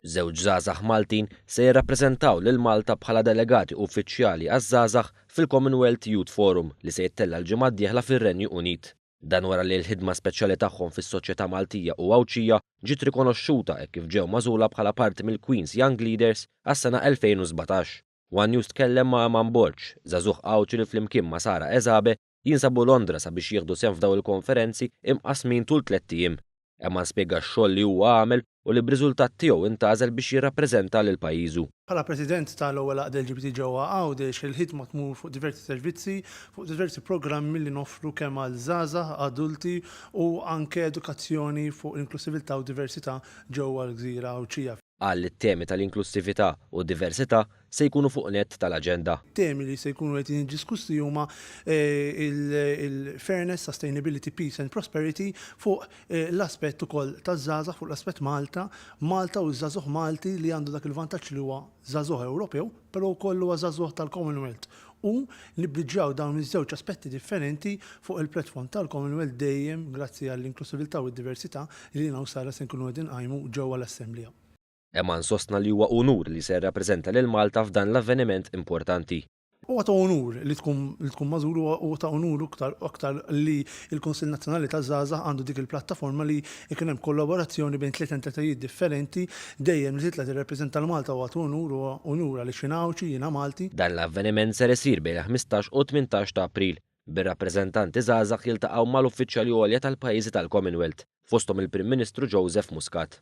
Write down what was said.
Żewġ żgħażagħ Maltin se jirrappreżentaw lil Malta bħala delegati uffiċjali għaż-żgħażagħ fil-Commonwealth Youth Forum li se jittella' l-ġimgħa d-dieħla fir-Renju Unit. Dan wara li l-ħidma speċjali tagħhom fis-soċjetà Maltija u Għawdxija ġiet rikonoxxuta hekk kif ġew magħżula bħala parti mill-Queen's Young Leaders għas-sena 2017. One News tkellem ma' Eman Borg, żagħżugħ Għawdxi li flimkien ma' Sara Ezabe jinsabu Londra sabiex jieħdu sehem f'dawn il-konferenzi imqassmin tul tlett ijiem. Eman spjega x-xogħol li huwa għamel u li b'riżultat tiegħu intgħażel biex jirrappreżenta lil pajjiżu. Bħala President tal-ewwel għaqda LGBT ġewwa Għawdex, il-ħidma tmur fuq diversi servizzi, fuq diversi programmi li noffru kemm għal żgħażagħ, adulti u anke edukazzjoni fuq l-inklussiviltà u diversità ġewwa l-gżira Għawdxija. Qal li t-temi tal-inklussività u d-diversità se jkunu fuq nett tal-aġenda. Temi li se jkunu qed jiddiskussi huma il-fairness, sustainability, peace and prosperity fuq l-aspett ukoll taż-żgħażagħ, fuq l-aspett Malta, Malta u ż-żagħżugħ Malti li għandu dak il-vantaġġ li huwa żagħżugħ Ewropew, però wkoll huwa żagħżugħ tal-Commonwealth u nibbliġġjaw dawn iż-żewġ aspetti differenti fuq il-platform tal-Commonwealth dejjem grazzi għall-inklussiviltà u d-diversità li jiena u Sara se nkunu qegħdin nqajmu ġewwa l-Assemblea. Eman sostna li huwa unur li se jirrappreżenta lil Malta f'dan l-avveniment importanti. Huwa ta' unur li tkun li tkun magħżul u ta' unur iktar aktar li l-Kunsill Nazzjonali taż-Żgħażagħ għandu dik il-plattaforma li jkun hemm kollaborazzjoni bejn tliet entitajiet differenti dejjem li titla' tirrappreżenta 'l Malta huwa ta' unur huwa unur għaliex jien Għawdxi, jiena Malti. Dan l-avveniment ser isir bejn il-15 u t-18 ta' April, bir-rappreżentanti żgħażagħ jiltaqgħu mal-uffiċjali għolja tal-pajjiżi tal-Commonwealth, fosthom il-Prim Ministru Joseph Muscat.